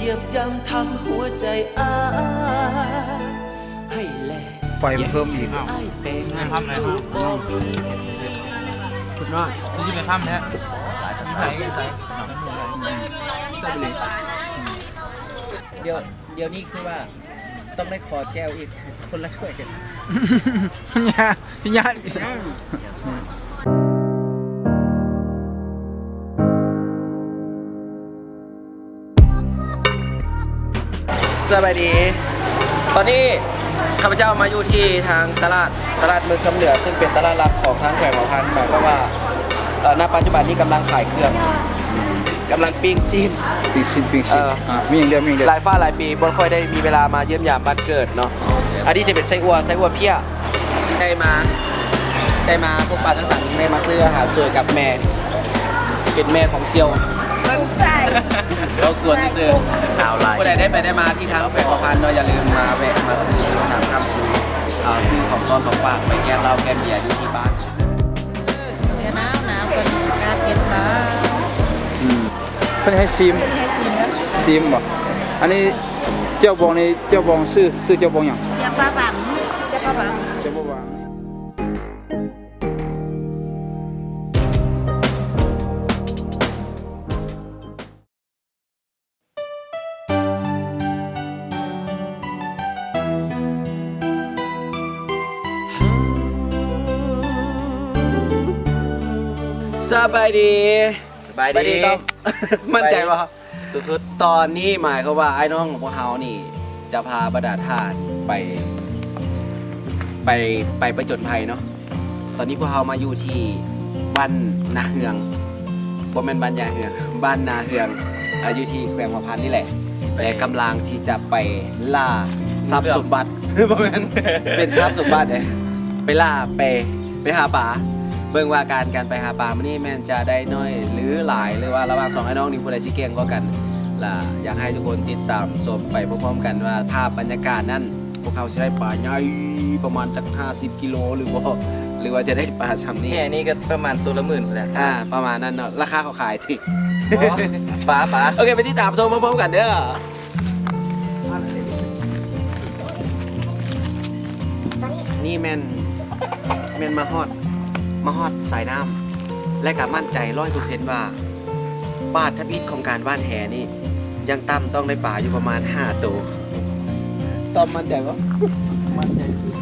ຢ້ຽມຢາມທຳຫົວໃຈອ້າຍໃຫ້ແລ ໄຟມັນເພີ່ມອີກ ອ້າຍແປງໃນລູກບໍ່ມີ ສຸດຍອດ ຄືຊິໄປຄ້ຳແທ້ ຢູ່ໃສ ຢູ່ໃສ ແຊບອີ່ຫຼີ ດຽວ ດຽວນີ້ຄືວ່າ ຕ້ອງໄດ້ຂໍແຈ່ວອີກຄົນລະຖ້ວຍ ຍາດ ຍາດ ສະບາຍດີ ຕອນນີ້ຂ້າພະເຈົ້າມາຢູ່ທີ່ທາງຕະຫຼາດ ຕະຫຼາດເມືອງຊຳເໜືອ ຊຶ່ງເປັນຕະຫຼາດຫຼັກຂອງທາງແຂວງຫົວພັນ ໝາຍຄວາມວ່າ ເອີ ນະປັດຈຸບັນນີ້ກຳລັງຂາຍເຄື່ອງ ກຳລັງປີ້ງຊີ້ນ ປີ້ງຊີ້ນ ປີ້ງຊີ້ນ ເອີ ອ່າ ມີຫຍັງແດ່ ມີຫຍັງແດ່ ຫຼາຍຟ້າຫຼາຍປີບໍ່ຄ່ອຍໄດ້ມີເວລາມາຢ້ຽມຢາມບ້ານເກີດເນາະ ອັນນີ້ຈະເປັນໄສ້ອົ່ວ ໄສ້ອົ່ວເພຍ ໄດ້ມາ ໄດ້ມາພົບປະສັງສັນ ໄດ້ມາຊື້ອາຫານສວຍກັບແມ່ ເປັນແມ່ຂອງສ່ຽວ ເວົ້າກວນຊື່ໆ ຜູ້ໃດໄດ້ໄປໄດ້ມາທີ່ທາງແຂວງຫົວພັນເນາະ ຢ່າລືມມາແວະມາຊື້ອາຫານຄ່ຳຊູ ເອີ ຊື້ຂອງຕ້ອນຂອງຝາກ ໄປແກ້ມເຫຼົ້າແກ້ມເບຍຢູ່ທີ່ບ້ານ. ເອີ ເສື້ອໜາວໜາວ ຕອນນີ້ອາກາດເຢັນຫຼາຍ ອືມ ເພິ່ນໃຫ້ຊີມ ເພິ່ນໃຫ້ຊີມແລ້ວ ຊີມບໍ່? ອັນນີ້ແຈ່ວບອງນີ້ ແຈ່ວບອງຊື່ ຊື່ແຈ່ວບອງຫຍັງ? ແຈ່ວປາຫວັງ ແຈ່ວປາຫວັງ ແຈ່ວປາຫວັງ. ສະບາຍດີ ສະບາຍດີ ໝັ້ນໃຈບໍ່? ສຸດໆ ຕອນນີ້ໝາຍຄວາມວ່າອ້າຍນ້ອງຂອງພວກເຮົານີ້ ຈະພາບັນດາທ່ານໄປ ໄປ ໄປປະຈົນໄພເນາະ. ຕອນນີ້ພວກເຮົາມາຢູ່ທີ່ບ້ານນາເຮືອງ ບໍ່ແມ່ນບ້ານຍາເຮືອງ ບ້ານນາເຮືອງ ອາ ຢູ່ທີ່ແຂວງຫົວພັນນີ້ແຫຼະ ແລະ ກຳລັງທີ່ຈະໄປລ່າຊັບສົມບັດ ບໍ່ແມ່ນ ເປັນຊັບສົມບັດເດ້ ໄປລ່າ ໄປ ໄປຫາປາ ເບິ່ງວ່າການ ການໄປຫາປາມື້ນີ້ແມ່ນຈະໄດ້ໜ້ອຍ ຫຼື ຫຼາຍ ຫຼືວ່າລະຫວ່າງສອງອ້າຍນ້ອງນີ້ຜູ້ໃດຊິເກັ່ງກວ່າກັນ ລະຢາກໃຫ້ທຸກຄົນຕິດຕາມຊົມໄປພ້ອມໆກັນວ່າພາບບັນຍາກາດນັ້ນ ພວກເຮົາຊິໄດ້ປາໃຫຍ່ປະມານຈັກຫ້າສິບກິໂລຫຼືບໍ່ ຫຼືວ່າຈະໄດ້ປາຊ່ຳນີ້ ແຫ່ນີ້ກໍປະມານໂຕລະໝື່ນພຸ້ນແຫຼະ ອ່າ ປະມານນັ້ນເນາະ ລາຄາເຂົາຂາຍຕິ ບໍ່ ປາ ປາ ໂອເຄ ໄປຕິດຕາມຊົມພ້ອມໆກັນເດີ. ນີ້ແມ່ນ ແມ່ນມາຮອດ ມາຮອດສາຍນ້ຳ ແລະກະໝັ້ນໃຈຮ້ອຍເປີເຊັນວ່າ ບາດທຳອິດຂອງການຫວ່ານແຫນີ້ ຢ່າງຕ່ຳຕ້ອງໄດ້ປາຢູ່ປະມານຫ້າໂຕ. ຕ້ອມໝັ້ນໃຈບໍ່? ໝັ້ນໃຈສຸດ.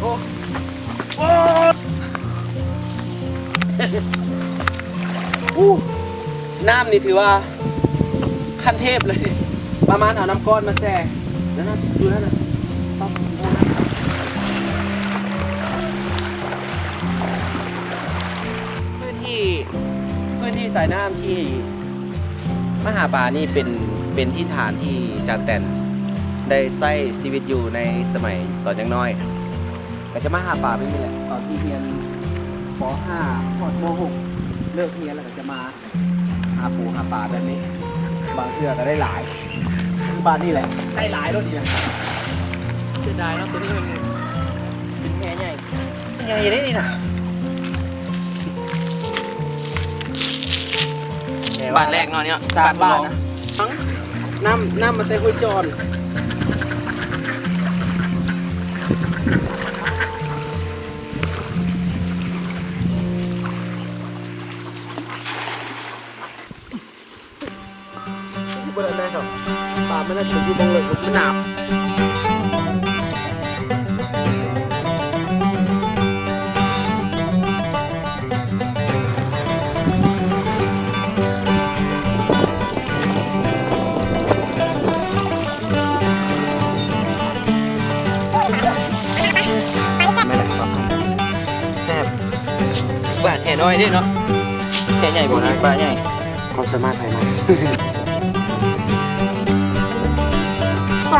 ໂອ້ ໂອ້ ນ້ຳນີ້ຖືວ່າ ຂັ້ນເທບເລີຍ ປະມານເອົານ້ຳກ້ອນມາແຊ່ ນັ້ນນະ ຢູ່ນັ້ນນະ ພື້ນທີ່ ພື້ນທີ່ສາຍນ້ຳທີ່ມາຫາປານີ້ເປັນ ເປັນຖິ່ນຖານທີ່ຈານແຕນໄດ້ໃຊ້ຊີວິດຢູ່ໃນສະໄໝຕອນຍັງນ້ອຍ ກໍຈະມາຫາປາແບບນີ້ແຫຼະ ຕອນທີ່ຮຽນ ປໍຫ້າ ຮອດ ມໍຫົກ ເລີກຮຽນແລ້ວກໍຈະມາ ຫາປູຫາປາແບບນີ້ ບາງເທື່ອກໍໄດ້ຫຼາຍ ປານນີ້ແຫຼະ ໄດ້ຫຼາຍໂລດນີ້ນະ ເສຍດາຍເນາະ ໂຕນີ້ມັນເປັນແຫໃຫຍ່ ໃຫຍ່ເດ້ນີ້ນະ ບາດແລກເນາະ ນີ້ເນາະ ສາມບາດນະ ນ້ຳ ນ້ຳມາແຕ່ຫ້ວຍຈອນ. ບໍ່ໄດ້ໄດ້ດອກ ປາມັນໜ້າຈະຢູ່ບ່ອນເລິກ ມັນໜາວ. ແຊບ ຫວານແຫນ້ອຍເດ້ເນາະ ແຫໃຫຍ່ບໍ່ນະ ປາໃຫຍ່ ຄວາມສາມາດພາຍໃນ ຕ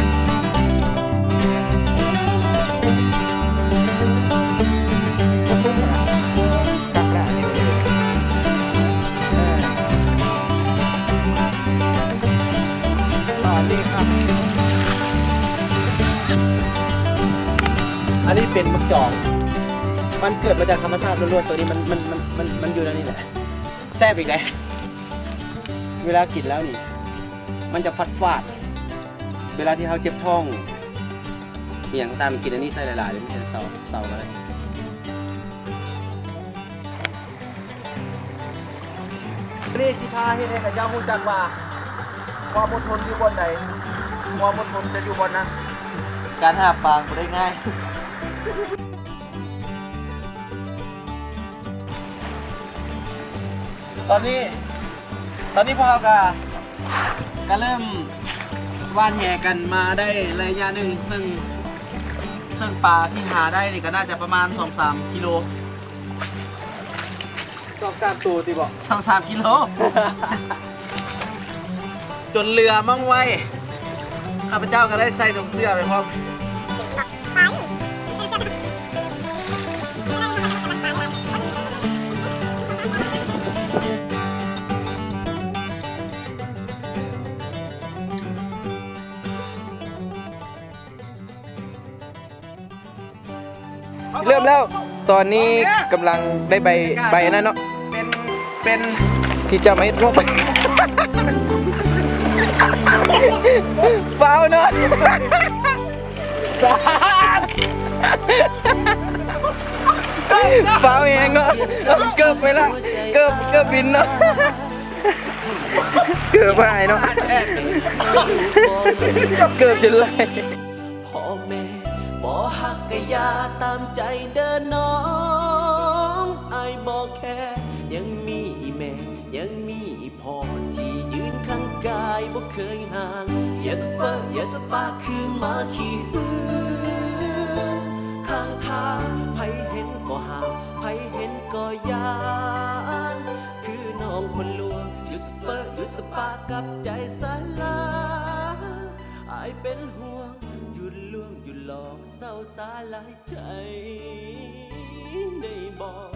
ອນນີ້ຄັບ ອັນນີ້ເປັນໝາກຈອງ ມັນເກີດມາຈາກທຳມະຊາດລ້ວນໆ ໂຕນີ້ມັນ ມັນ ມັນ ມັນ ມັນຢູ່ໃນນີ້ແຫຼະ ແຊບອີກເດ້. ເວລາກິນແລ້ວນີ້ ມັນຈະຟາດໆ ເວລາທີ່ເຮົາເຈັບທ້ອງ ອີ່ຫຍັງຕາມ ກິນອັນນີ້ໃສ່ຫຼາຍໆ ມັນຈະເຊົາ ເຊົາໄດ້. ນີ້ຊິພາເຮັດໃຫ້ເຂົາເຈົ້າຮູ້ຈັກວ່າ ຄວາມອົດທົນຢູ່ບ່ອນໃດ ຄວາມອົດທົນຈະຢູ່ບ່ອນນັ້ນ. ການຫາປາບໍ່ໄດ້ງ່າຍ. ຕອນນີ້ ຕອນນີ້ພວກເຮົາກະ ກະເລີ່ມຫວ່ານແຫກັນມາໄດ້ໄລຍະໜຶ່ງ ເຊິ່ງ ເຊິ່ງປາທີ່ຫາໄດ້ນີ້ກະໜ້າຈະປະມານສອງສາມກິໂລ ສອງສາມໂຕຕິເບາະ ສອງສາມກິໂລ ຈົນເຫຼືອໝ່ອງໄວ້. ຂ້າພະເຈົ້າກະໄດ້ໃສ່ຖົງເສື້ອໄປພ້ອມ. ເລີ່ມແລ້ວ ຕອນນີ້ກຳລັງໄດ້ໃບ ໃບອັນນັ້ນເນາະ ເປັນ ເປັນ ທີ່ຈະມາເຮັດພວກ ຟ້າວເນາະ ຟ້າວແຮງເນາະ ເກີບໄປລະ ເກີບ ເກີບບິນເນາະ ເກີບຫາຍເນາະ ເກີບຈົນໄຫຼ. ພໍ່ແມ່ບໍ່ຮັກກະຢ່າຕາມໃຈເດີນ້ອງ ອ້າຍບໍ່ແຄ ຍັງມີອີ່ແມ່ ຍັງມີອີ່ພໍ່ ທີ່ຢືນຂ້າງກາຍບໍ່ເຄີຍຫ່າງ. ຢ່າສະເປິ ຢ່າສະປາ ຄືໝາຂີ້ຫື່ອຂ້າງທາງ ໃຜເຫັນກໍຫ້າມ ໃຜເຫັນກໍຢ້ານ ຄືນ້ອງຄົນລວງ. ຢຸດສະເປິ ຢຸດສະປາ ກັບໃຈສາລາ ອ້າຍເປັນຫ່ວງ ຢຸດລວງ ຢຸດຫຼອກ ເຊົາສາຫຼາຍໃຈໄດ້ບໍ່?